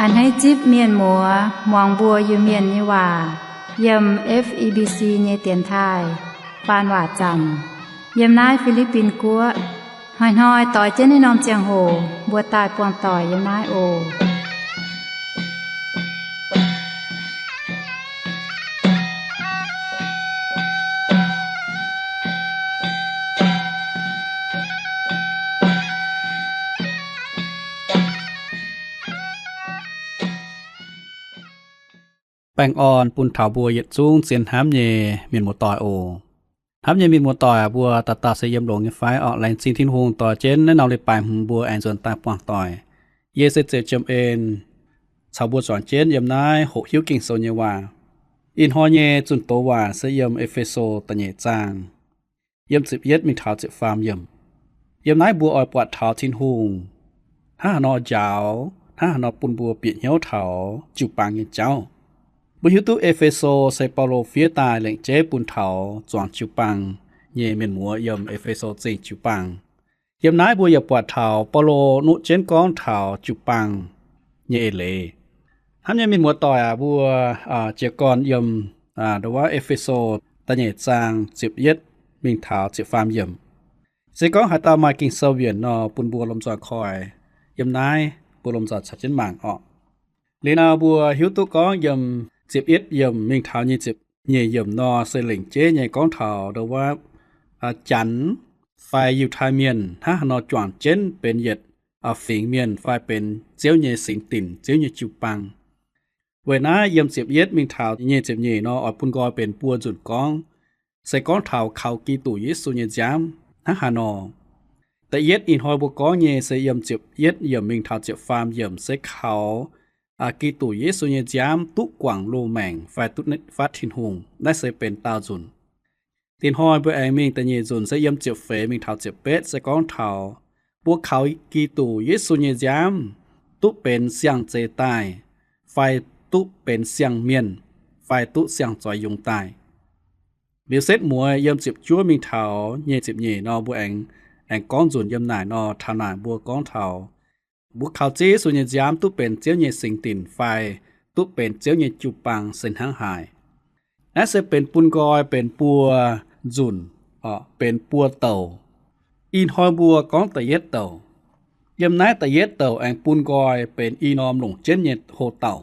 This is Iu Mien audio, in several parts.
A'hneiv zipv mienh muoz muangx mbuo Iu-Mienh nyei waac yiem F E B C nyei dienx taaih faan waac zaamc yiem naaiv Fi^li^bin Guoqv. Hnoi-hnoi doix jienv naaiv norm ziangh hoc mbuo daaih buangh doic yiem naaiv oc. Baengh orn bun taux mbuo yietc zungv zien hnamv nyei mienh muoz-doic oc. Hnamv nyei mienh muoz-doic aac, mbuo dauh dauh se yiem longx nyei fai? Orqc, laengz zingh Tin-Hungh dorh jienv naaiv norm leiz-baaix hmz mbuo aengx nzuonx daaih buangh doic. Yie se Zeux Jiem En, caux mbuo zuangx jienv yiem naaiv hoqc hiuv Ging-Sou nyei waac. Ih hnoi nyei zunh doz waac se yiem E^fe^so da'nyeic zaang, yiem ziepc yietv mingh taux ziepc faam yiemc. Yiem naaiv mbuo oix buatc taux Tin-Hungh hnangv haaix nor njaaux, hnangv haaix nor bun mbuo bieqc hnyouv taux jiu-baang nyei jauv. Mbuo hiuv duqv E^fe^so se Baulo fiev daaih lengc jeiv bun taux zuangx jiu-baang nyei mienh muoz yiem E^fe^so Zingh jiu-baang. Yiem naaiv mbuo yaac buatc taux Baulo nuqv jienv gorngv taux jiu-baang nyei eix leiz. Hnamv nyei mienh muoz-doic aac, mbuo jiez gorn yiem ndo wuov E^fe^so da'nyeic zaang ziepc yietv mingh taux ziepc faam yiemc. Se gorngv haaix dauh maaih Ging-Sou mbienc nor, bun mbuo lomh nzoih koi. Yiem naaiv mbuo lomh nzoih caux jienv mangc orqc. Liuz nor mbuo hiuv duqv gorngv yiem ziepc yietv yiemc mingh taux nyei ziepc nyeic yiemc nor se lengc jeiv nyei gorngv taux ndo wuov Janx fai Yiutai Mienh hnangv haaix nor juangc jienv benx yietc fingx mienh fai benx Ziouv nyei singx dinc, Ziouv nyei jiu-baang. Weic naaiv yiem ziepc yietv mingh taux nyei ziepc nyeic nor oix bun nqoi benx buo nzunc gorngv, se gorngv taux kaux Giduc Yesu nyei nziaamv hnangv haaix nor. Da'yietv ih hnoi mbuo gorngv nyei se yiem ziepc yietv yiemc mingh taux ziepc faam yiemc se kaux Giduc Yesu nyei nziaamv duqv guangc loz-maengc fai duqv nitv fatv Tin-Hungh. Naaiv se benx daauh nzunc. Ih hnoi mbuo aengx mingh da'nyeic nzunc se yiem ziepc feix mingh taux ziepc betv se gorngv taux mbuo kaux Giduc Yesu nyei nziaamv duqv benx siang-zeix daaih, fai duqv benx siang-mienh, fai duqv siang-zoix yungz daaih. Liuz setv mueiz yiem ziepc juov mingh taux nyei ziepc nyeic nor mbuo aengx, aengx gorngv nzunc yiem naaic nor taux naaic mbuo gorngv taux mbuo kaux Ziouv Yesu nyei nziaamv duqv benx Ziouv nyei singx dinc fai duqv benx Ziouv nyei jiu-baang se hnangv haaix. Naaiv se benx bun nqoi benx buo nzunc, benx buo douc. Ih hnoi mbuo gorngv da'yietv douc. Yiem naaiv da'yietv douc aengx bun nqoi benx i norm longc jienv nyei hlo dauh.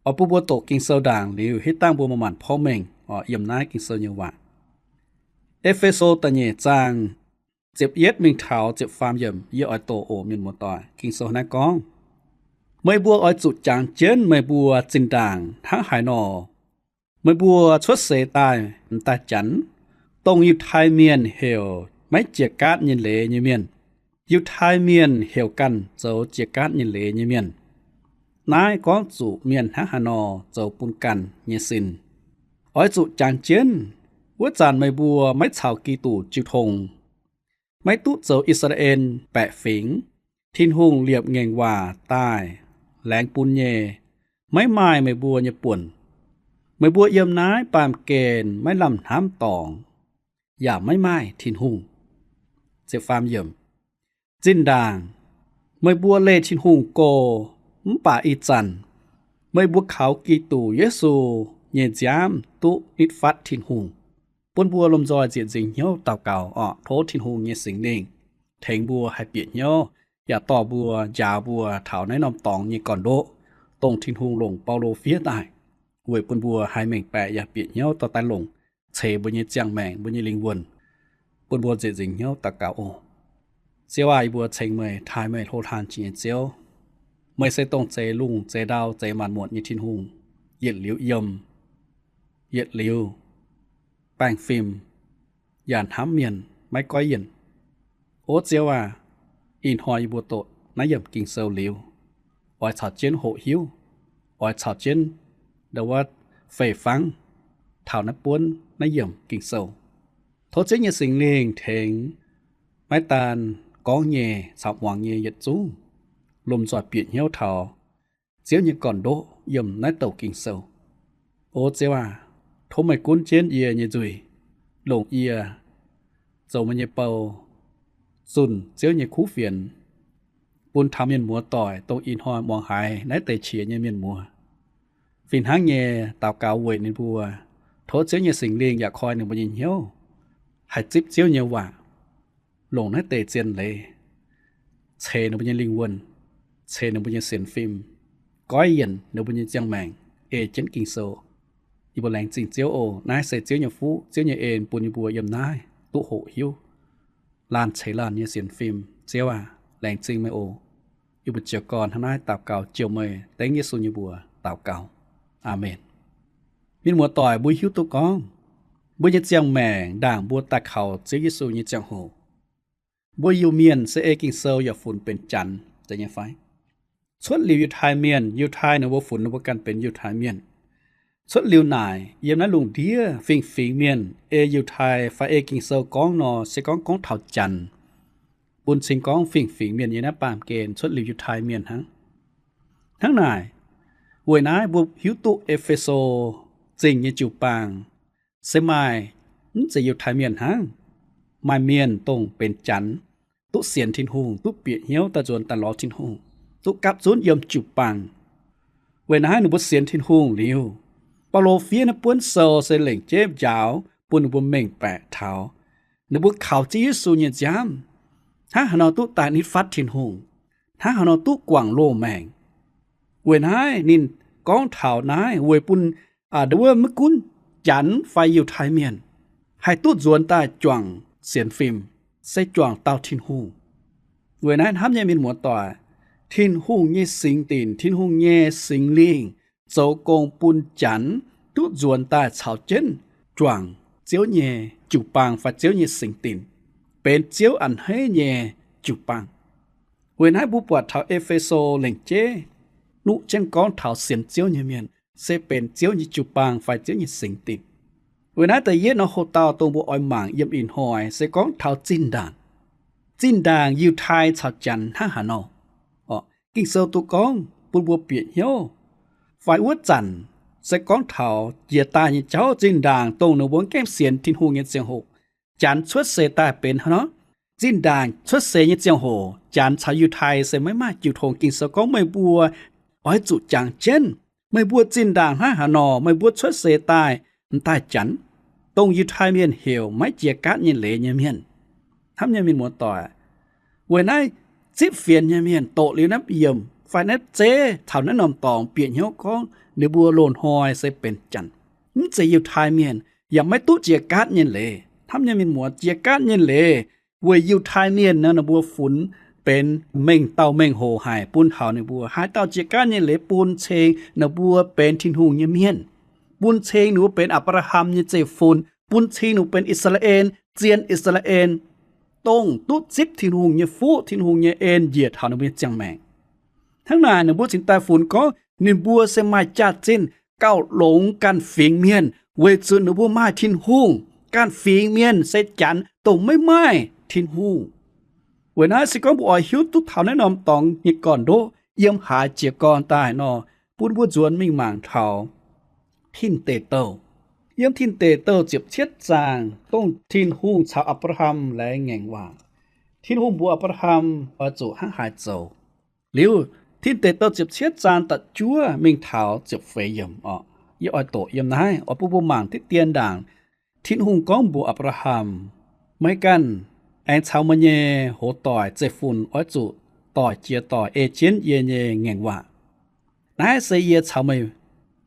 Oix bun mbuo doqc Ging-Sou ndaangc liuz hitv dangh mbuo maaih maanc porv mengh yiem naaiv Ging-Sou nyei waac. E^fe^so da'nyeic zaang ziepc yietv mingh taux ziepc faam yiemc yie oix doqc oc mienh muoz-doic. Ging-Sou naaiv gorngv, meih mbuo oix zuqc jangx jienv meih mbuo zinh ndaangc hnangv haaix nor. Meih mbuo cuotv seix daaih m'daaih Janx, dongh Yiutai Mienh heuc maiv jiex gaatv nyei leiz nyei mienh, Yiutai Mienh heuc ganh zoux jiex gaatv nyei leiz nyei mienh. Naaiv gorngv zuqc mienh hnangv haaix nor zoux bun ganh nyei sin. Oix zuqc jangx jienv wuov zanc meih mbuo maiv caux Giduc jiu tong, maiv duqv zoux I^saa^laa^en baeqc fingx, Tin-Hungh liepc ngaengc waac daaih laengz bun nyei, maiv maaih meih mbuo nyei buonc. Meih mbuo yiem naaiv baamh gen maiv lamh hnamv dorngc, yaac maiv maaih Tin-Hungh. Zinh ndaangc meih mbuo leih Tin-Hungh go, mv baac ih zanc meih mbuo kaux Giduc Yesu nyei nziaamv duqv nitv fatv Tin-Hungh. Bun mbuo lomh nzoih ziepc nzingc hnyouv daux gaux orqc, tov Tin-Hungh nyei Singx Lingh tengx mbuo haih bieqc hnyouv, yaac dorh mbuo, njaaux mbuo taux naaiv norm dorngx nyei gorn-ndoqv, dongh Tin-Hungh longc Baulo fiev daaih, weic bun mbuo haih mengh baeqc yaac bieqc hnyouv dorh daaih longc ceix mbuo nyei ziangh maengc, mbuo nyei lingh wuonh. Bun mbuo ziepc nzingc hnyouv daux gaux oc. Ziouv aac, yie mbuo ceng meih, taaih meih, hlo hlan jiex nyei Ziouv. Meih se dongh zeix lungh zeix ndau zeix maanc muotc nyei Tin-Hungh, yietc liuz yiem, yietc liuz baengh fim, yaac hnamv mienh maiv goiv yienc. O Ziouv aac, ih hnoi yie mbuo doqc naaiv yiemc Ging-Sou liuz, oix caux jienv hoqc hiuv, oix caux jienv ndo wuov fei fangv taux naaiv buonv naaiv yiemc Ging-Sou. Tov Ziouv nyei Singx Lingh tengx maiv daan gorngv nyei caux muangx nyei yietc zungv lomh nzoih bieqc hnyouv taux Ziouv nyei gorn-ndoqv yiem naaiv douc Ging-Sou. O Ziouv aac, tov meih gunv jienv yie nyei nzuih, longc yie zoux meih nyei bou, zunh Ziouv nyei kuv fienx, bun taux mienh muoz doic, dongh ih hnoi muangx haiz naaiv deix qiex nyei mienh muoz. Fih hnangv nyei, daux gaux weic ninh mbuo, tov Ziouv nyei Singx Lingh yaac koi ninh mbuo nyei hnyouv, haih zipv Ziouv nyei waac, longc naaiv deix zien leiz ceix ninh mbuo nyei lingh wuonh, ceix ninh mbuo nyei sienx fim, goiv yienc ninh mbuo nyei ziangh maengc, ei jienv Ging-Sou. Yie mbuo laengz zingh Ziouv oc. Naaiv se Ziouv nyei fuqv, Ziouv nyei en bun yie mbuo yiem naaiv duqv hoqc hiuv, laanh ceix laanh nyei sienx fim. Ziouv aac, laengz zingh meih oc. Yie mbuo jiez gorn hnangv naaiv daux gaux jouh meih, dengv Yesu nyei mbuox daux gaux. Aamen. Mienh muoz doic, mbuo hiuv duqv gorngv mbuo nyei ziangh maengc ndaangc mbuo daaih kaux Ziouv Yesu nyei ziangh hoc, mbuo Iu-Mienh se ei Ging-Sou yaac funx benx Janx, zeiz nyei fai? Cuotv liuz Yiutai Mienh, Yiutai ninh mbuo funx ninh mbuo ganh benx Yiutai Mienh. Cuotv liuz naaic, yiem naaiv lungh ndiev fingx-fingx mienh ei Yiutai fai ei Ging-Sou gorngv nor, se gorngv gorngv taux Janx, bun cing gorngv fingx-fingx mienh nyei naaiv baamh gen cuotv liuz Yiutai Mienh hnangv. Hnangv naaic, weic naaiv mbuo hiuv duqv E^fe^so Zingh nyei jiu-baang se maaih mv zeiz Yiutai Mienh hnangv, maaih mienh dongh benx Janx, duqv sienx Tin-Hungh, duqv bieqc hnyouv daaih nzuonx daaih lorz Tin-Hungh, duqv gapv zunv yiem jiu-baang. Weic naaiv ninh mbuo sienx Tin-Hungh liuz, Baulo fiev naaiv buonv sou se lengc jeiv njaaux bun ninh mbuo mengh baeqc taux ninh mbuo kaux Ziouv Yesu nyei nziaamv hnangv haaix nor duqv daaih nitv fatv Tin-Hungh, hnangv haaix nor duqv guangc loz-maengc. Weic naaiv ninh gorngv taux naaiv weic bun wuov maiv gunv Janx fai Yiutai Mienh haih duqv nzuonx daaih juangc sienx fim, se juangc dauh Tin-Hungh. Weic naaiv hnamv nyei mienh muoz-doic, Tin-Hungh nyei singx dinc, Tin-Hungh nyei Singx Lingh zoux gong bun Janx duqv nzuonx daaih caux jienv juangc Ziouv nyei jiu-baang fai Ziouv nyei singx dinc, benx Ziouv a'hneiv nyei jiu-baang. Weic naaiv mbuo buatc taux E^fe^so lengc jeiv nuqv jienv gorngv taux sienx Ziouv nyei mienh se benx Ziouv nyei jiu-baang fai Ziouv nyei singx dinc. Weic naaiv da'yietv norm hoc-dauh dongh mbuo oix mangc yiem ih hnoi se gorngv taux zinh ndaangc. Zinh ndaangc Yiutai caux Janx hnangv haaix nor. Ging-Sou duqv gorngv bun mbuo bieqc hnyouv fai wuov zanc se gorngv taux jiex daaih nyei jauv zinh ndaangc dongh ninh mbuo maiv gaengh sienx Tin-Hungh nyei ziangh hoc, Janx cuotv seix daaih benx hnangv nor. Zinh ndaangc cuotv seix nyei ziangh hoc, Janx caux Yiutai se maiv maaih jiu tong. Ging-Sou gorngv meih mbuo oix zuqc jangx jienv meih mbuo zinh ndaangc hnangv haaix nor meih mbuo cuotv seix daaih m'daaih Janx, dongh Yiutai Mienh heuc maiv jiex gaatv nyei leiz nyei mienh. Hnamv nyei mienh muoz-doic, weic naaiv zipv fienx nyei mienh doqc liuz naaiv yiemc fai naaiv zeiv caux naaiv norm dorngx bieqc hnyouv gorngv ninh mbuo loz-hnoi se benx Janx, mv zeiz Yiutai Mienh, yaac maiv duqv jiex gaatv nyei leiz. Hnamv nyei mienh muoz, jiex gaatv nyei leiz weic Yiutai Mienh nor ninh mbuo funx benx mengh dauh mengh hoc haic bun taux ninh mbuo. Haaix dauh jiex gaatv nyei leiz bun cing ninh mbuo benx Tin-Hungh nyei mienh, bun cing ninh mbuo benx Apc^laa^ham nyei zeiv-fun, bun cing ninh mbuo benx I^saa^laa^en, zien I^saa^laa^en, dongh duqv zipv Tin-Hungh nyei fuqv, Tin-Hungh nyei en njiec taux ninh mbuo nyei ziangh maengc. Hnangv naaic ninh mbuo cingx daaih funx gorngv ninh mbuo se maaih jaax-zinh gauh longx ganh fingx mienh, weic zuqc ninh mbuo maaih Tin-Hungh. Ganh fingx mienh se Janx dongh maiv maaih Tin-Hungh. Weic naaiv se gorngv mbuo oix hiuv duqv taux naaiv norm dorngx nyei gorn-ndoqv yiem haaix jiez gorn daaih nor, bun mbuo nzuonx mingh mangc taux Tin Deic Douh. Yiem Tin Deic Douh ziepc cietv zaang, dongh Tin-Hungh caux Apc^laa^ham laengz ngaengc waac, Tin-Hungh mbuox Apc^laa^ham oix zuqc hnangv haaix zoux. Liuz, Tin Deic Douh ziepc cietv zaang da'juov mingh taux ziepc feix yiemc oc. Yie oix doqc yiem naaiv oix bun mbuo mangc diqv dien ndaangc. Tin-Hungh gorngv mbuox Apc^laa^ham, meih ganh aengx caux meih nyei hoz doic zeiv-fun oix zuqc doic jiex doic ei jienv yie nyei ngaengc waac. Naaiv se yie caux meih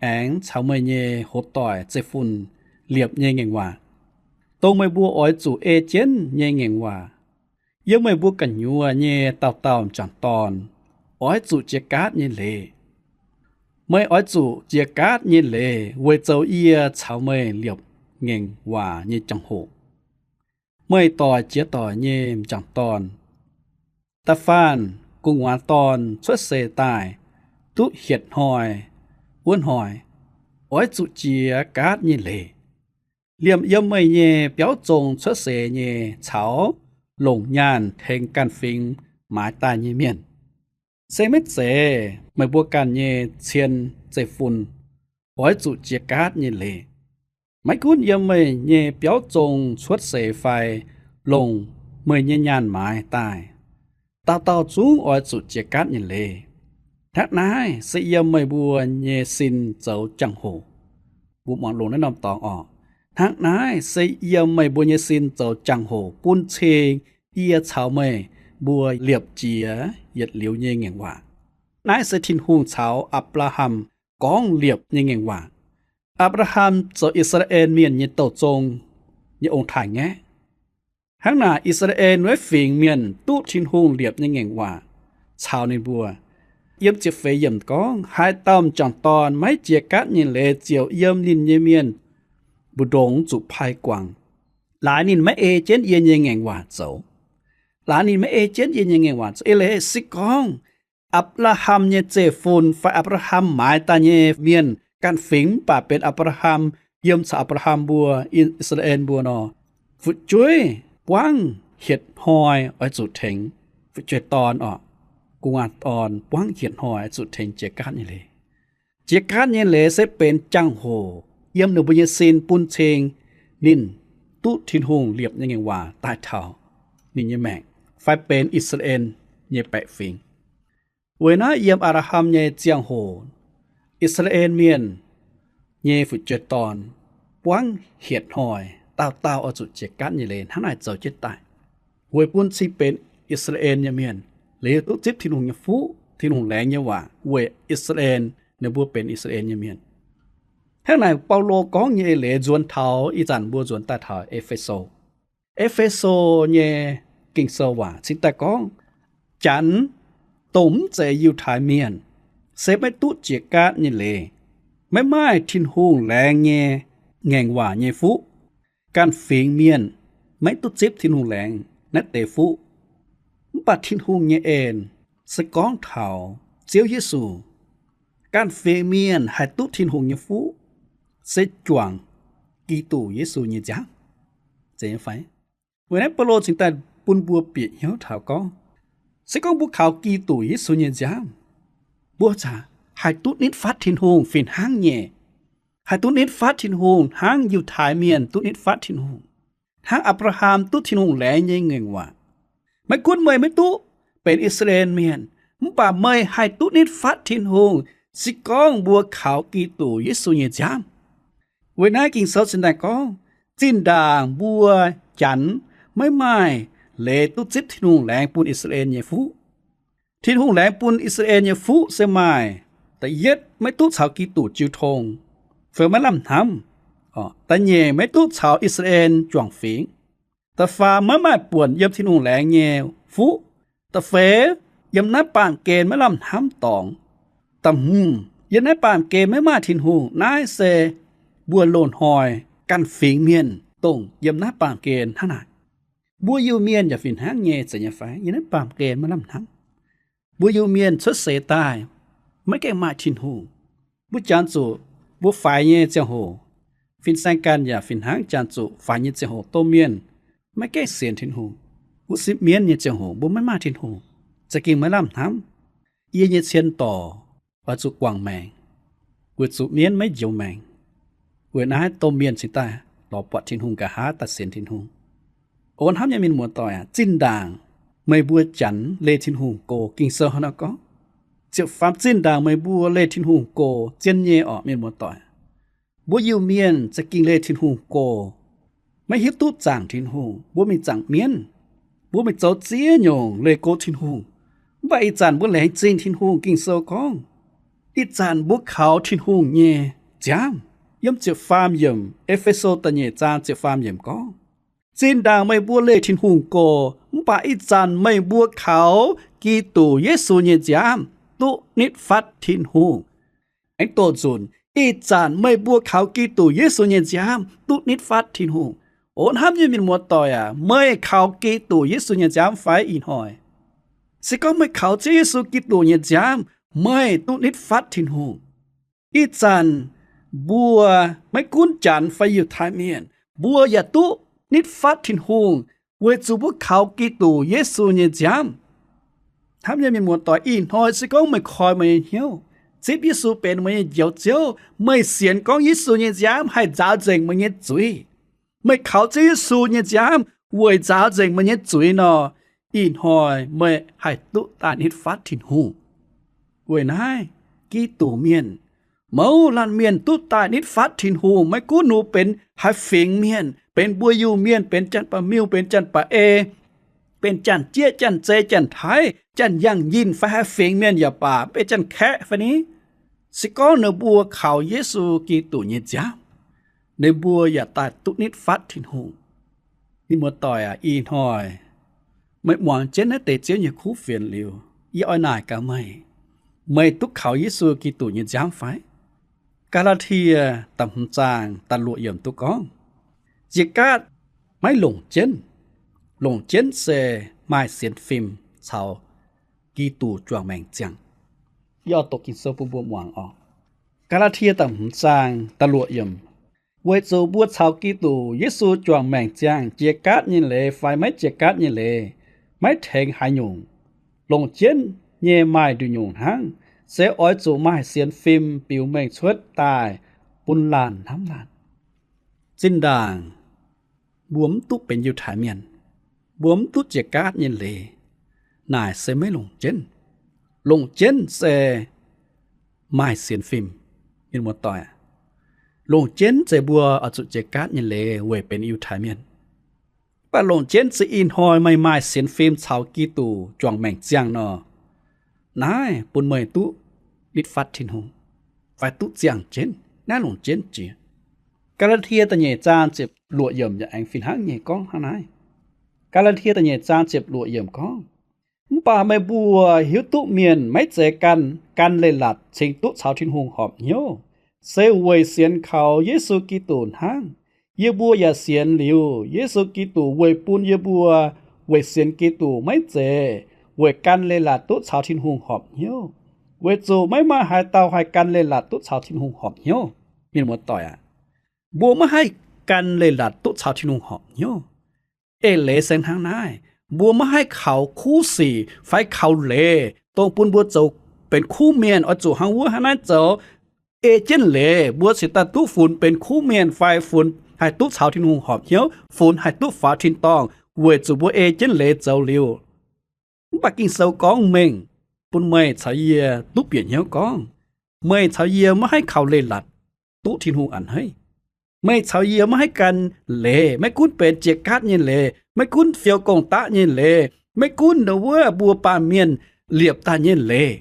aengx caux meih nyei hoz doic zeiv-fun liepc nyei ngaengc waac, dongh meih mbuo oix zuqc ei jienv nyei ngaengc waac. Yiem meih mbuo gu'nyuoz nyei dauh dauh m'jangc dorn oix zuqc jiex gaatv nyei leiz. Meih oix zuqc jiex gaatv nyei leiz weic zoux yie caux meih liepc ngaengc waac nyei jangx-hoc. Meih doic jiex doic nyei m'jangc dorn, da'faanh gu'nguaaz dorn cuotv seix daaih duqv hietc hnoi wuov hnoi, oix zuqc jiex gaatv nyei leiz. Liemh yiem meih nyei biauv zong cuotv seix nyei caux longc nyaanh tengx ganh fingx maaiz daaih nyei mienh, se maiv zeiz meih mbuo ganh nyei cien zeiv-fun oix zuqc jiex gaatv nyei leiz. Maiv gunv yiem meih nyei biauv zong cuotv seix fai longc meih nyei nyaanh maaiz daaih, dauh dauh zungv oix zuqc jiex gaatv nyei leiz. Hnangv naaiv se yiem meih mbuo nyei sin zoux jangx-hoc. Mbuo muangx longx naaiv norm dorngx oc. Hnangv naaiv se yiem meih mbuo nyei sin zoux jangx-hoc bun cing yie caux meih mbuo liepc jiez yietc liuz nyei ngaengc waac. Naaiv se Tin-Hungh caux Apc^laa^ham gorngv liepc nyei ngaengc waac. Apc^laa^ham zoux I^saa^laa^en Mienh nyei douh zong nyei ong-taaix-ngaeqv. Hnangv naaic, I^saa^laa^en wuov fingx mienh duqv Tin-Hungh liepc nyei ngaengc waac caux ninh mbuo. Yiem ziepc feix yiemc gorngv, haaix dauh m'jangc dorn maiv jiex gaatv nyei leiz ziouc yiem ninh nyei mienh mbu'ndongx zuqc pai guangc. Laaix ninh maiv ei jienv yie nyei ngaengc waac zoux. Laaix ninh maiv ei jienv yie nyei ngaengc waac zoux. Eix leiz se gorngv Apc^laa^ham nyei zeiv-fun fai Apc^laa^ham maaiz daaih nyei mienh ganh fingx mv baac benx Apc^laa^ham, yiem caux Apc^laa^ham mbuo, I^saa^laa^en mbuo nor, fu'jueiv buangv hietc hnoi oix zuqc tengx fu'jueiv dorn oc. Gu'nguaaz dorn buangv hietc hnoi oix zuqc tengx jiex gaatv nyei leiz. Jiex gaatv nyei leiz se benx jangx-hoc yiem ninh mbuo nyei sin bun cing ninh duqv Tin-Hungh liepc nyei ngaengc waac daaih taux ninh nyei maengc fai benx I^saa^laa^en nyei baeqc fingx. Weic naaiv yiem Apc^laa^ham nyei ziangh hoc, I^saa^laa^en Mienh nyei fu'jueiv dorn buangv hietc hnoi dauh dauh oix zuqc jiex gaatv nyei leiz hnangv naaic zoux jienv daaih, weic bun cing benx I^saa^laa^en nyei mienh liuz duqv zipv Tin-Hungh nyei fuqv, Tin-Hungh laengz nyei waac weic I^saa^laa^en, ninh mbuo benx I^saa^laa^en nyei mienh. Hnangv naaic Baulo gorngv nyei eix leiz nzuonx taux ih zanc mbuo nzuonx daaih taux E^fe^so. E^fe^so nyei Ging-Sou waac cingx daaih gorngv, Janx, dongh mv zeiz Yiutai Mienh, se maiv duqv jiex gaatv nyei leiz, maiv maaih Tin-Hungh laengz nyei ngaengc waac nyei fuqv. Ganh fingx mienh maiv duqv zipv Tin-Hungh laengz naaiv deix fuqv. Mv baac Tin-Hungh nyei en se gorngv taux Ziouv Yesu. Ganh fingx mienh haih duqv Tin-Hungh nyei fuqv se juangc Giduc Yesu nyei nziaamv. Zeiz nyei fai? Weic naaiv Baulo cingx daaih bun mbuo bieqc hnyouv taux gorngv, se gorngv mbuo kaux Giduc Yesu nyei nziaamv, mbuo zaqc haih duqv nitv fatv Tin-Hungh fih hnangv nyei. Haih duqv nitv fatv Tin-Hungh hnangv Yiutai Mienh duqv nitv fatv Tin-Hungh, hnangv Apc^laa^ham duqv Tin-Hungh laengz nyei ngaengc waac. Maiv gunv meih maiv duqv benx I^saa^laa^en Mienh, mv baac meih haih duqv nitv fatv Tin-Hungh se gorngv mbuo kaux Giduc Yesu nyei nziaamv. Weic naaiv Ging-Sou cingx daaih gorngv, zinh ndaangc mbuo Janx maiv maaih leiz duqv zipv Tin-Hungh laengz bun I^saa^laa^en nyei fuqv. Tin-Hungh laengz bun I^saa^laa^en nyei fuqv se maaih, da'yietv, maiv duqv caux Giduc jiu tong fai maiv lamh hnamv. Da'nyeic, maiv duqv caux I^saa^laa^en juangc fingx. Da'faam, maiv maaih buonc yiem Tin-Hungh laengz nyei fuqv. Da'feix, yiem naaiv baamh gen maiv lamh hnamv dorngx. Da'hmz, yiem naaiv baamh gen maiv maaih Tin-Hungh. Naaiv se mbuo loz-hnoi ganh fingx mienh dongh yiem naaiv baamh gen hnangv naaic. Mbuo Iu-Mienh yaac fih hnangv nyei, zeiz nyei fai? Yiem naaiv baamh gen maiv lamh hnamv. Mbuo Iu-Mienh cuotv seix daaih maiv gaengh maaih Tin-Hungh. Mbuo janx zuqc mbuo faix nyei ziangh hoc, fin-saeng ganh yaac fih hnangv janx zuqc faix nyei ziangh hoc domh mienh maiv gaengh sienx Tin-Hungh. Wuov sipv mienv nyei ziangh hoc mbuo maiv maaih Tin-Hungh, za'gengh maiv lamh hnamv. Yie nyei cien dorc oix zuqc guangc maengc, weic zuqc mienv maiv njoux maengc. Weic naaiv domh mienh cingx daaih lorz buatc Tin-Hungh nqa'haav daaih sienx Tin-Hungh. O hnamv nyei mienh muoz-doic aac, zinh ndaangc meih mbuo janx leih Tin-Hungh go, Ging-Sou hnangv naaiv gorngv, ziepc faam zinh ndaangc meih mbuo leih Tin-Hungh go, zien nyei orqc, mienh muoz-doic. Mbuo Iu-Mienh za'gengh leih Tin-Hungh go, maiv hiuv duqv zaangc Tin-Hungh. Mbuo mingh zaangc mienv, mbuo mingh zoux ziex nyungc leih go Tin-Hungh. Mv baac ih zanc mbuo laengz zingh Tin-Hungh. Ging-Sou gorngv, ih zanc mbuo kaux Tin-Hungh nyei nziaamv. Yiem ziepc faam yiemc, E^fe^so da'nyeic zaang ziepc faam yiemc gorngv, zinh ndaangc meih mbuo leih Tin-Hungh go, mv baac ih zanc meih mbuo kaux Giduc Yesu nyei nziaamv duqv nitv fatv Tin-Hungh. Aengx doqc nzunc, ih zanc meih mbuo kaux Giduc Yesu nyei nziaamv duqv nitv fatv Tin-Hungh. O hnamv nyei mienh muoz-doic aac, meih kaux Giduc Yesu nyei nziaamv fai ih hnoi? Se gorngv meih kaux Ziouv Yesu Giduc nyei nziaamv, meih duqv nitv fatv Tin-Hungh. Ih zanc mbuo maiv gunv janx fai Yiutai Mienh, mbuo yaac duqv nitv fatv Tin-Hungh, weic zuqc mbuo kaux Giduc Yesu nyei nziaamv. Hnamv nyei mienh muoz-doic, ih hnoi se gorngv meih koi meih nyei hnyouv, zipv Yesu benx meih nyei Njoux Ziouv, meih sienx gorngv Yesu nyei nziaamv haih nzaaux nzengc meih nyei zuiz. Meih kaux Ziouv Yesu nyei nziaamv weic nzaaux nzengc meih nyei zuiz nor, ih hnoi meih haih duqv daaih nitv fatv Tin-Hungh. Weic naaiv, Giduc mienh, mouz laanh mienh duqv daaih nitv fatv Tin-Hungh, maiv gunv ninh benx haaix fingx mienh, benx mbuo Iu-Mienh, benx janx-baeqc miuh, benx janx-baeqc ei, benx janx-jieqv, janx-zei, janx-taiv, janx-yangh yinh fai haaix fingx mienh yaac baac, benx janx-kaeqv fai ni, se gorngv ninh mbuo kaux Yesu Giduc nyei nziaamv, ninh mbuo yaac daaih duqv nitv fatv Tin-Hungh. Mienh muoz-doic aac, ih hnoi meih muangx jienv naaiv deix Ziouv nyei kuv fienx liuz, yie oix naaic gaax meih, meih duqv kaux Yesu Giduc nyei nziaamv fai? Gaa^laa^tie da'hmz zaang da'luoqc yiemc duqv gorngv, nziex gaatv maiv longc jienv. Longc jienv se maaih sienx fim caux Giduc juangc maengc ziangh. Yie oix doqc Ging-Sou bun mbuo muangx oc. Gaa^laa^tie da'hmz zaang da'luoqc yiemc. Weic zuqc mbuo caux Giduc Yesu juangc maengc ziangh, jiex gaatv nyei leiz fai maiv jiex gaatv nyei leiz, maiv tengx haaix nyungc. Longc jienv nyei maaih nduqc nyungc hnangv, se oix zuqc maaih sienx fim biux mengh cuotv daaih bun laanh hnamv laanh. Zinh ndaangc mbuo mv duqv benx Yiutai Mienh, mbuo mv duqv jiex gaatv nyei leiz, naaic se maiv longc jienv. Longc jienv se maaih sienx fim. Mienh muoz-doic, longc jienv se mbuo oix zuqc jiex gaatv nyei leiz weic benx Yiutai Mienh. Mv baac longc jienv se ih hnoi meih maaih sienx fim caux Giduc juangc maengc ziangh nor, naaiv bun meih duqv nitv fatv Tin-Hungh, fai duqv ziangh jienv, naaiv longc jienv jiex. Gaa^laa^tie da'nyeic zaang ziepc luoqc yiemc yaac aengx fih hnangv nyei gorngv hnangv naaiv. Gaa^laa^tie da'nyeic zaang ziepc luoqc yiemc gorngv, mv baac meih mbuo hiuv duqv mienh maiv zeiz gan, gan leiz-latc cingx duqv caux Tin-Hungh horpc hnyouv, se weic sienx kaux Yesu Giduc hnangv. Yie mbuo yaac sienx liuz Yesu Giduc weic bun yie mbuo weic sienx Giduc, maiv zeiz weic gan leiz-latc duqv caux Tin-Hungh horpc hnyouv, weic zuqc maiv maaih haaix dauh haih gan leiz-latc duqv caux Tin-Hungh horpc hnyouv. Mienh muoz-doic aac, mbuo maiv haih gan leiz-latc duqv caux Tin-Hungh horpc hnyouv. Eix leiz se hnangv naaiv, mbuo maiv haih kaux kuv sic fai kaux leiz dongh bun mbuo zoux benx kuv mienh. Oix zuqc hnangv wuov hnangv naaiv zoux, ei jienv leiz mbuo cingx daaih duqv funx benx kuv mienh fai funx haih duqv caux Tin-Hungh horpc hnyouv, funx haih duqv faaux tin-dorngh, weic zuqc mbuo ei jienv leiz zoux liuz. Mv baac Ging-Sou gorngv mengh bun meih caux yie duqv bieqc hnyouv gorngv, meih caux yie maiv haih kaux leiz-latc duqv Tin-Hungh a'hneiv. Meih caux yie maiv haih gan leiz, maiv gunv benx jiex gaatv nyei leiz, maiv gunv fiou gong-daqv nyei leiz, maiv gunv ndau wuov mbuo baamh mienh liepc daaih nyei leiz,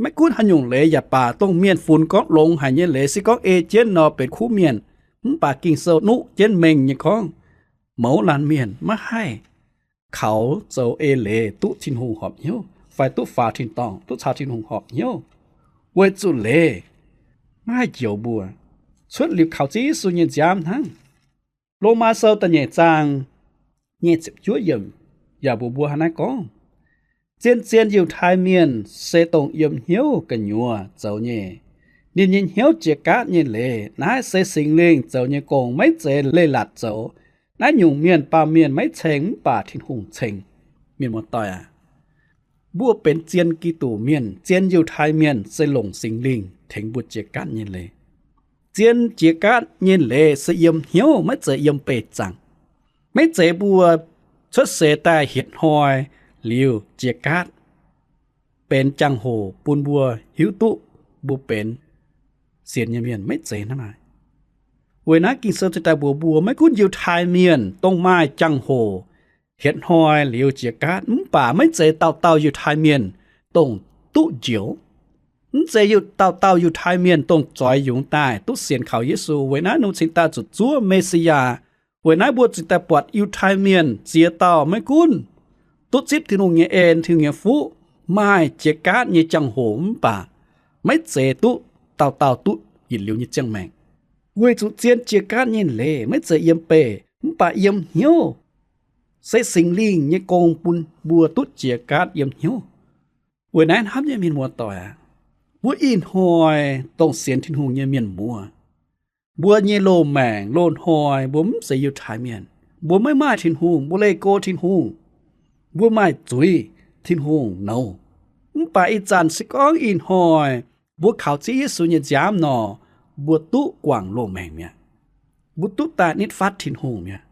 maiv gunv haaix nyungc leiz yaac baac, dongh mienh funx gorngv longx haic nyei leiz, se gorngv ei jienv nor benx kuv mienh. Mv baac Ging-Sou nuqv jienv mengh nyei gorngv, mouz laanh mienh maiv haih kaux zoux ei leiz duqv Tin-Hungh horpc hnyouv fai duqv faaux tin-dorngh, duqv caux Tin-Hungh horpc hnyouv, weic zuqc leiz maiv haih njoux mbuo, cuotv liuz kaux Ziouv Yesu nyei nziaamv hnangv. Lomaa Sou da'nyeic zaang nyei ziepc juov yiemc yaac mbuox mbuo hnangv naaiv gorngv, zien-zien Yiutai Mienh se dongh yiem hnyouv gu'nyuoz zoux nyei. Ninh nyei hnyouv jiex gaatv nyei leiz, naaiv se Singx Lingh zoux nyei gong, maiv zeiz leiz-latc zoux. Naaiv nyungc mienh, baamh mienh maiv ceng mv baac Tin-Hungh ceng. Mienh muoz-doic aac, mbuo benx zien Giduc Mienh, zien Yiutai Mienh se longc Singx Lingh tengx mbuo jiex gaatv nyei leiz. Zien jiex gaatv nyei leiz se yiem hnyouv, maiv zeiz yiem beih zaangc. Maiv zeiz mbuo cuotv seix daaih hietc hnoi liuz jiex gaatv benx jangx-hoc bun mbuo hiuv duqv mbuo benx sienx nyei mienh, maiv zeiz hnangv naaiv. Weic naaiv Ging-Sou cingx daaih mbuox mbuo, maiv gunv Yiutai Mienh dongh maaih jangx-hoc hietc hnoi liuz jiex gaatv, mv baac maiv zeiz dauh dauh Yiutai Mienh dongh duqv njoux. Mv zeiz dauh dauh Yiutai Mienh dongh zoix yungz daaih duqv sienx kaux Yesu. Weic naaiv ninh cingx daaih zuqc zuov Me^si^yaa. Weic naaiv mbuo cingx daaih buatc Yiutai Mienh ziex dauh maiv gunv duqv zipv Tin-Hungh nyei en, Tin-Hungh nyei fuqv, maaih jiex gaatv nyei jangx-hoc mv baac maiv zeiz duqv dauh dauh duqv yietc liuz nyei ziangh maengc. Weic zuqc zien jiex gaatv nyei leiz maiv zeiz yiem beih mv baac yiem hnyouv. Se Singx Lingh nyei gong bun mbuo duqv jiex gaatv yiem hnyouv. Weic naaiv hnamv nyei mienh muoz-doic aac, mbuo ih hnoi dongh sienx Tin-Hungh nyei mienh muoz, mbuo nyei loz-maengc loz-hnoi mbuo mv zeiz Yiutai Mienh. Mbuo maiv maaih Tin-Hungh, mbuo leih go Tin-Hungh, mbuo maaih zuiz Tin-Hungh nouz. Mv baac ih zanc se gorngv ih hnoi mbuo kaux Ziouv Yesu nyei nziaamv nor, mbuo duqv guangc loz-maengc mi'aqv. Mbuo duqv daaih nitv fatv Tin-Hungh mi'aqv.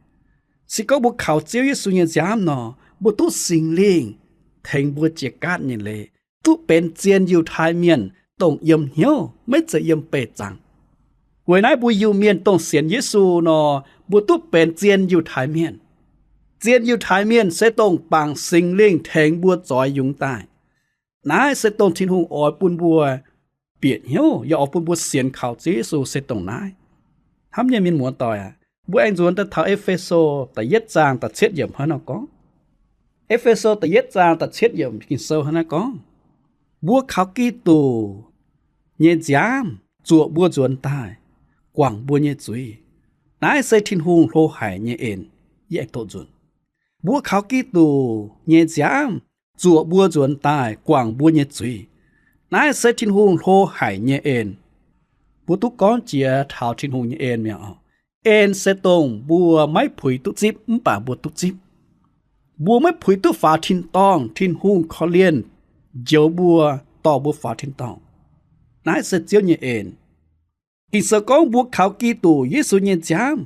Se gorngv mbuo kaux Ziouv Yesu nyei nziaamv nor, mbuo duqv Singx Lingh tengx mbuo jiex gaatv nyei leiz, duqv benx zien Yiutai Mienh, dongh yiem hnyouv, maiv zeiz yiem beih zaangc. Weic naaiv mbuo Iu-Mienh dongh sienx Yesu nor, mbuo duqv benx zien Yiutai Mienh. Zien Yiutai Mienh se dongh bangc Singx Lingh tengx mbuo zoix yungz daaih. Naaiv se dongh Tin-Hungh oix bun mbuo bieqc hnyouv, yaac oix bun mbuo sienx kaux Ziouv Yesu se dongh naaiv. Hnamv nyei mienh muoz-doic aac, mbuo aengx nzuonx daaih taux E^fe^so da'yietv zaang da'cietv yiemc hnangv nor gorngv. E^fe^so da'yietv zaang da'cietv yiemc Ging-Sou hnangv naaiv gorngv, mbuo kaux Giduc nyei nziaamv zuoqc mbuo nzuonx daaih, guangc mbuo nyei zuiz. Naaiv se Tin-Hungh hlo haic nyei en. Yie aengx doqc nzunc. Mbuo kaux Giduc nyei nziaamv zuoqc mbuo nzuonx daaih, guangc mbuo nyei zuiz. Naaiv se Tin-Hungh hlo haic nyei en. Mbuo duqv gorngv jiex taux Tin-Hungh nyei en mi'aqv. En se dongh mbuo maiv puix duqv zipv mv baac mbuo duqv zipv. Mbuo maiv puix duqv faaux tin-dorngh, Tin-Hungh korv-lienh njoux mbuo, dorh mbuo faaux tin-dorngh. Naaiv se Ziouv nyei en. Ging-Sou gorngv mbuo kaux Giduc Yesu nyei nziaamv.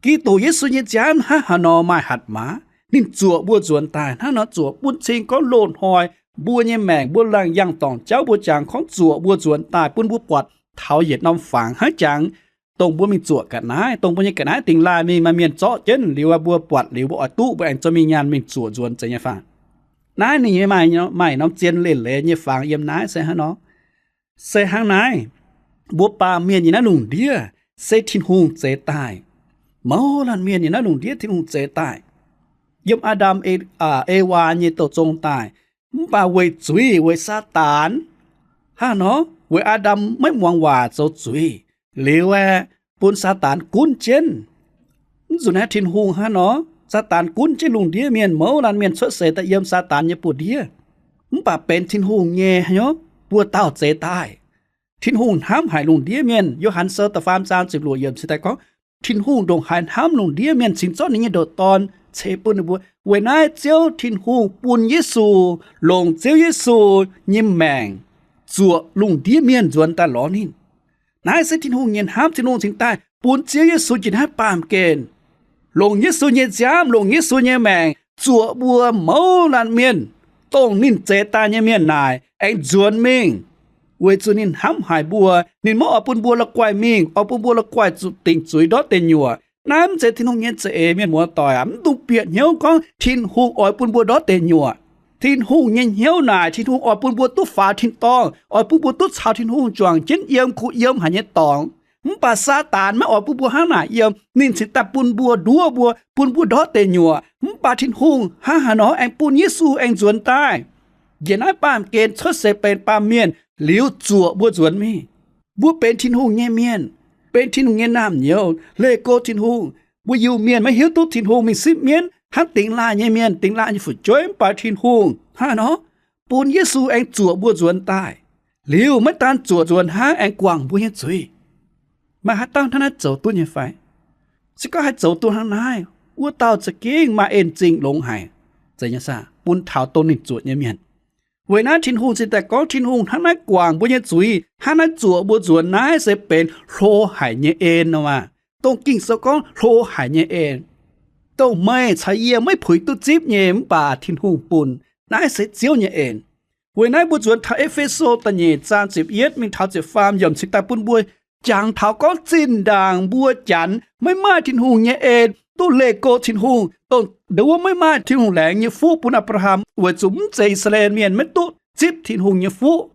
Giduc Yesu nyei nziaamv hnangv haaix nor maaih hatc maaz, ninh zuoqc mbuo nzuonx daaih hnangv nor, zuoqc bun cing gorngv loz-hnoi mbuo nyei maengc, mbuo laangh yangh dorngc jauv, mbuo jangx gorngv zuoqc mbuo nzuonx daaih bun mbuo buatc taux yietc norm fangx hnangv jangx dongh mbuo mingh zuoqc ga'naaiv, dongh mbuo nyei ga'naaiv dingx laaih mingh maaih mienh zorqv jienv liuz, mbuo buatc liuz mbuo oix duqv, mbuo aengx zorqv mingh nyaanh mingh zuoqc nzuonx zeiz nyei fangx. Naaiv ninh nyei maaih norm zien leiz-leiz nyei fangx yiem naaiv se hnangv nor. Se hnangv naaiv, mbuo baamh mienh nyei naaiv lungh ndiev se Tin-Hungh zeix daaih. Mouz laanh mienh nyei naaiv lungh ndiev Tin-Hungh zeix daaih. Yiem Aa^ndam, Ewaa nyei douh zong daaih, mv baac weic zuiz, weic Saadaan, hnangv nor, weic Aa^ndam maiv muangx waac zoux zuiz liuz aeqv, bun Saadaan gunv jienv. Mv zuqc naaiv Tin-Hungh hnangv nor, Saadaan gunv jienv lungh ndiev mienh, mouz laanh mienh cuotv seix daaih yiem Saadaan nyei buoz-ndiev. Mv baac benx Tin-Hungh nyei hnyouv buoz-dauh zeix daaih. Tin-Hungh hnamv haic lungh ndiev mienh. Yo^han Sou da'faam zaang ziepc luoqc yiemc cingx daaih gorngv, Tin-Hungh ndongc haaix hnamv lungh ndiev mienh cingx zorqv ninh nyei ndoqc Dorn ceix bun ninh mbuo. Weic naaiv Ziouv Tin-Hungh bun Yesu, longc Ziouv Yesu nyei maengc zuoqc lungh ndiev mienh nzuonx daaih lorz ninh. Naaiv se Tin-Hungh nyei hnamv. Tin-Hungh cingx daaih bun Ziouv Yesu njiec naaiv baamh gen, longc Yesu nyei nziaamv, longc Yesu nyei maengc zuoqc mbuo mouz laanh mienh, dongh ninh zeix daaih nyei mienh naaic, aengx nzuonx mingh. Weic zuqc ninh hnamv haic mbuo, ninh maiv oix bun mbuo la'guaih mingh, oix bun mbuo la'guaih zuqc dingc zuiz ndortv deic nyuoqc. Naaiv mv zeiz Tin-Hungh nyei za'eix, mienh muoz-doic aac. Mv dungx bieqc hnyouv gorngv Tin-Hungh oix bun mbuo ndortv deic nyuoqc. Tin-Hungh nyei hnyouv naaic, Tin-Hungh oix bun mbuo duqv faaux tin-dorngh, oix bun mbuo duqv caux Tin-Hungh juangc jienv yiem kuh yiem haic nyei dorngx. Mv baac Saadaan maiv oix bun mbuo hnangv naaic yiem. Ninh cingx daaih bun mbuo nduov mbuo, bun mbuo ndortv deic nyuoqc. Mv baac Tin-Hungh hnangv haaix nor aengx bun Yesu aengx nzuonx daaih, njiec naaiv baamh gen cuotv seix benx baamh mienh liuz zuoqc mbuo nzuonx mingh. Mbuo benx Tin-Hungh nyei mienh, benx Tin-Hungh nyei naamh nyouz, leih go Tin-Hungh. Mbuo Iu-Mienh maiv hiuv duqv Tin-Hungh mingh sipv mienv hnangv dingx laaih nyei mienh, dingx laaih nyei fu'jueiv, mv baac Tin-Hungh hnangv haaix nor bun Yesu aengx zuoqc mbuo nzuonx daaih. Liuz maiv daan zuoqc nzuonx hnangv, aengx guangc mbuo nyei zuiz. Maaih haaix dauh hnangv naaiv zoux duqv nyei fai? Se gorngv haih zoux duqv hnangv naaiv, wuov dauh za'gengh maaih en zingh longx haic, zeiz nyei saah, bun taux dongh ninh zuoqc nyei mienh. Weic naaiv Tin-Hungh cingx daaih gorngv Tin-Hungh hnangv naaiv guangc mbuo nyei zuiz, hnangv naaiv zuoqc mbuo nzuonx, naaiv se benx hlo haic nyei en nor maah. Dongh Ging-Sou gorngv hlo haic nyei en, dongh meih caux yie maiv puix duqv zipv nyei, mv baac Tin-Hungh bun. Naaiv se Ziouv nyei en. Weic naaiv mbuo nzuonx taux E^fe^so da'nyeic zaang ziepc yietv mingh taux ziepc faam yiemc cingx daaih bun mbuo jangx taux gorngv zinh ndaangc mbuo Janx maiv maaih Tin-Hungh nyei en duqv leih go Tin-Hungh, dongh nduov maiv maaih Tin-Hungh laengz nyei fuqv bun Apc^laa^ham, weic zuqc mv zeiz I^saa^laa^en Mienh maiv duqv zipv Tin-Hungh nyei fuqv.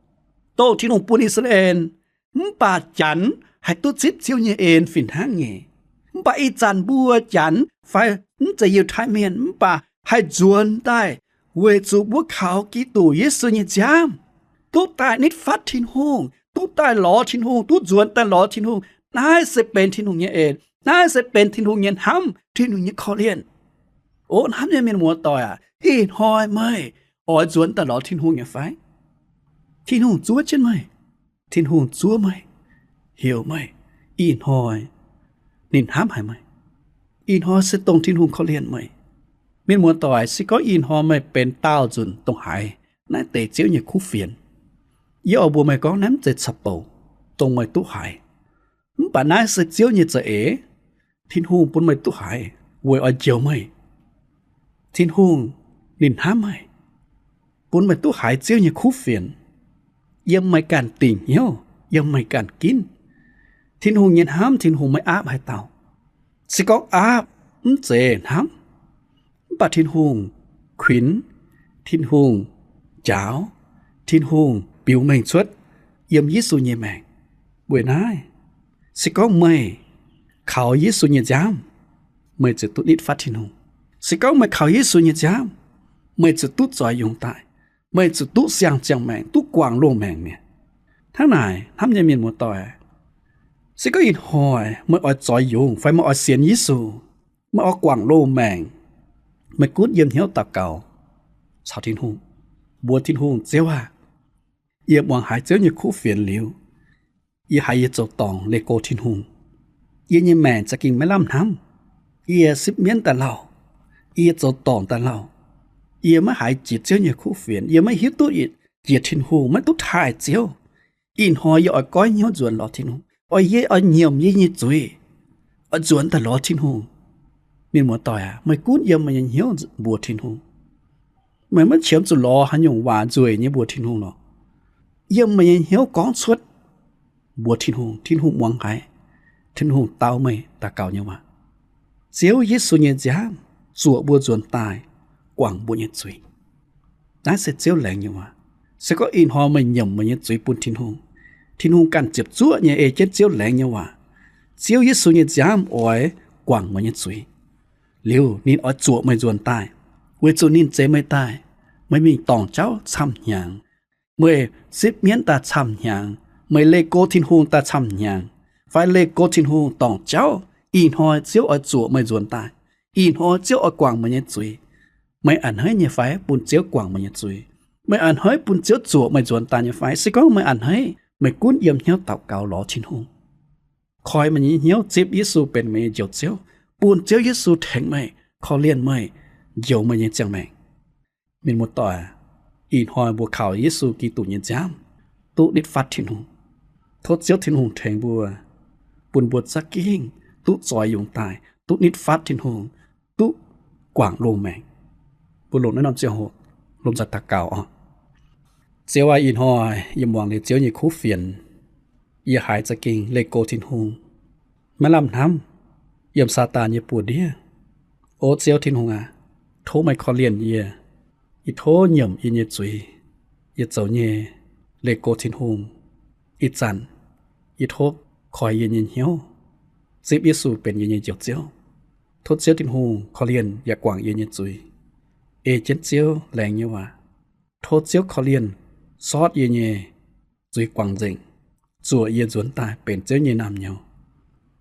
Dongh Tin-Hungh bun I^saa^laa^en, mv baac Janx haih duqv zipv Ziouv nyei en fih hnangv nyei. Mv baac ih zanc mbuo Janx fai mv zeiz Yiutai Mienh mv baac haih nzuonx daaih weic zuqc mbuo kaux Giduc Yesu nyei nziaamv, duqv daaih nitv fatv Tin-Hungh, duqv daaih lorz Tin-Hungh, duqv nzuonx daaih lorz Tin-Hungh. Naaiv se benx Tin-Hungh nyei en. Naaiv se benx Tin-Hungh nyei hnamv, Tin-Hungh nyei korv-lienh. O hnamv nyei mienh muoz-doic aac, ih hnoi meih oix nzuonx daaih lorz Tin-Hungh nyei fai? Tin-Hungh zuov jienv meih. Tin-Hungh zuov meih, heuc meih. Ih hnoi ninh hnamv haic meih. Ih hnoi se dongh Tin-Hungh korv-lienh meih. Mienh muoz-doic, se gorngv ih hnoi meih benx daauh nzunc dongh haaix, naaiv deix Ziouv nyei kuv fienx, yie oix mbuox meih gorngv naaiv mv zeiz caux bouc dongh meih duqv haiz. Mv baac naaiv se Ziouv nyei za'eix. Tin-Hungh bun meih duqv haiz weic oix njoux meih. Tin-Hungh ninh hnamv meih, bun meih duqv haiz Ziouv nyei kuv fienx, yiem meih ganh dingc hnyouv, yiem meih ganh ginv. Tin-Hungh nyei hnamv Tin-Hungh maiv aapv haaix dauh. Se gorngv aapv mv zeiz hnamv, mv baac Tin-Hungh kuinx, Tin-Hungh njaaux, Tin-Hungh biux mengh cuotv yiem Yesu nyei maengc. Weic naaiv, se gorngv meih kaux Yesu nyei nziaamv, meih ziouc duqv nitv fatv Tin-Hungh. Se gorngv meih kaux Yesu nyei nziaamv, meih ziouc duqv zoix yungz daaih, meih ziouc duqv siang ziangh maengc, duqv guangc loz-maengc mi'aqv. Hnangv naaic, hnamv nyei mienh muoz-doic, se gorngv ih hnoi meih oix zoix yungz fai meih oix sienx Yesu, meih oix guangc loz-maengc, meih gunv yiem hnyouv daux gaux caux Tin-Hungh, mbuox Tin-Hungh, Ziouv aah! Yie muangx haiz Ziouv nyei kuv fienx liuz, yie haiz yie zoux dorngc leih go Tin-Hungh. Yie nyei maengc za'gengh maiv lamh hnamv. Yie sipv mienv daaih lauh. Yie zoux dorngc daaih lauh. Yie maiv haiz jiex Ziouv nyei kuv fienx. Yie maiv hiuv duqv jiex Tin-Hungh, maiv duqv taaih Ziouv. Ih hnoi yie oix goiv hnyouv nzuonx lorz Tin-Hungh. Oix yie oix nyiemc yie nyei zuiz, oix nzuonx daaih lorz Tin-Hungh. Mienh muoz-doic aac, meih gunv yiem meih nyei hnyouv mbuox Tin-Hungh. Meih maiv qiemx zuqc lorz haaix nyungc waac nzueic nyei mbuox Tin-Hungh lorqc. Yiem meih nyei hnyouv gorngv cuotv mbuox Tin-Hungh, Tin-Hungh muangx haiz, Tin-Hungh dau meih daux gaux nyei waac. Ziouv Yesu nyei nziaamv zuoqc mbuo nzuonx daaih guangc mbuo nyei zuiz. Naaiv se Ziouv laengz nyei waac. Se gorngv ih hnoi meih nyiemc meih nyei zuiz bun Tin-Hungh, Tin-Hungh ganh ziepc zuoqv nyei ei jienv Ziouv laengz nyei waac. Ziouv Yesu nyei nziaamv oix guangc meih nyei zuiz. Liuz ninh oix zuoqc meih nzuonx daaih, weic zuqc ninh zeix meih daaih. Meih mingh dorngc jauv camv hnyangx. Meih sipv mienv daaih camv hnyangx. Meih leih go Tin-Hungh daaih camv hnyangx, fai leih go Tin-Hungh dorngc jauv. Ih hnoi Ziouv oix zuoqc meih nzuonx daaih. Ih hnoi Ziouv oix guangc meih nyei zuiz. Meih a'hneiv nyei fai bun Ziouv guangc meih nyei zuiz? Meih a'hneiv bun Ziouv zuoqc meih nzuonx daaih nyei fai? Se gorngv meih a'hneiv, meih gunv yiem hnyouv daux gaux lorz Tin-Hungh. Koi meih nyei hnyouv zipv Yesu benx meih nyei Njoux Ziouv, bun Ziouv Yesu tengx meih, korv-lienh meih, njoux meih nyei ziangh maengc. Mienh muoz-doic, ih hnoi mbuo kaux Yesu Giduc nyei nziaamv duqv nitv fatv Tin-Hungh. Tov Ziouv Tin-Hungh tengx mbuo, bun mbuo za'gengh duqv zoix yungz daaih, duqv nitv fatv Tin-Hungh, duqv guangc loz-maengc. Mbuo longc naaiv norm ziangh hoc lomh nzoih daux gaux oc. Ziouv aac, ih hnoi yie muangx liuz Ziouv nyei kuv fienx, yie haiz za'gengh leih go Tin-Hungh, maiv lamh hnamv, yiem Saadaan nyei buoz-ndiev. O Ziouv Tin-Hungh aac, tov meih korv-lienh yie. Yie tov nyiemc yie nyei zuiz, yie zoux nyei leih go Tin-Hungh. Ih zanc yie tov koi yie nyei hnyouv, zipv Yesu benx yie nyei Njoux Ziouv. Tov Ziouv Tin-Hungh korv-lienh yaac guangc yie nyei zuiz, ei jienv Ziouv laengz nyei waac. Tov Ziouv korv-lienh sortv yie nyei zuiz guangc nzengc, zuoqc yie nzuonx daaih benx Ziouv nyei naamh nyouz,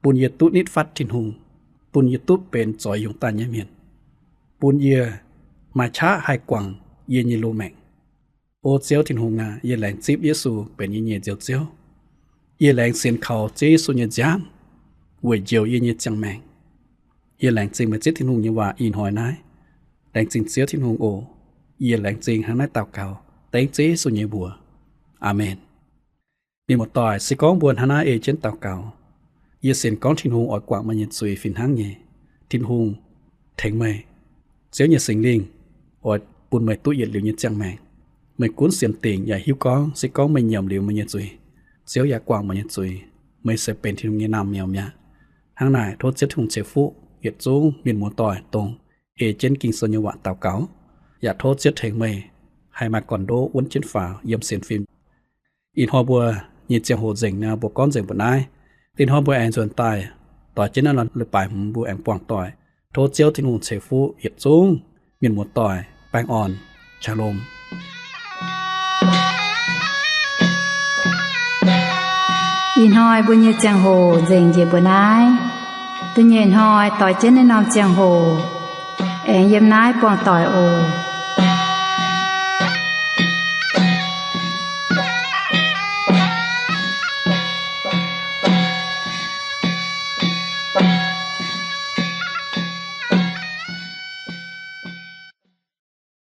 bun yie duqv nitv fatv Tin-Hungh, bun yie duqv benx zoix yungz daaih nyei mienh, bun yie maaih qaqv haih guangc yie nyei loz-maengc. O Ziouv Tin-Hungh aac, yie laengz zipv Yesu benx yie nyei Njoux Ziouv. Yie laengz sienx kaux Ziouv Yesu nyei nziaamv weic njoux yie nyei ziangh maengc. Yie laengz zingh meih Ziouv Tin-Hungh nyei waac ih hnoi naaiv. Laengz zingh Ziouv Tin-Hungh oc. Yie laengz zingh hnangv naaiv daux gaux dengv Ziouv Yesu nyei mbuox. Aamen. Mienh muoz-doic, se gorngv mbuo hnangv naaiv ei jienv daux gaux, yie sienx gorngv Tin-Hungh oix guangc meih nyei zuiz fih hnangv nyei. Tin-Hungh tengx meih. Ziouv nyei Singx Lingh oix bun meih duqv yietc liuz nyei ziangh maengc. Meih gunv sienx dingc yaac hiuv gorngv se gorngv meih nyiemc liuz meih nyei zuiz, Ziouv yaac guangc meih nyei zuiz, meih se benx Tin-Hungh nyei naamh nyouz mi'aqv. Hnangv naaic, tov Ziouv Tin-Hungh ceix fuqv yietc zungv mienh muoz-doic, dongh ei jienv Ging-Sou nyei waac daux gaux, yaac tov Ziouv tengx meih haih maaih gorn-ndoqv wuonv jienv faaux yiem sienx fim. Ih hnoi mbuo nyei ziangh hoc nzengc nor, mbuo gorngv nzengc mbuo naaiv. Ih hnoi mbuo aengx nzuonx daaih doix jienv naaiv norm leiz-baaix hmz mbuo aengx buangh doic. Tov Ziouv Tin-Hungh ceix fuqv yietc zungv mienh muoz-doic. Baengh orn. Shalom. Ih hnoi mbuo nyei ziangh hoc nzengc njiec mbuo naaiv. Da'nyeic hnoi doix jienv naaiv norm ziangh hoc aengx yiem naaiv buangh doic oc.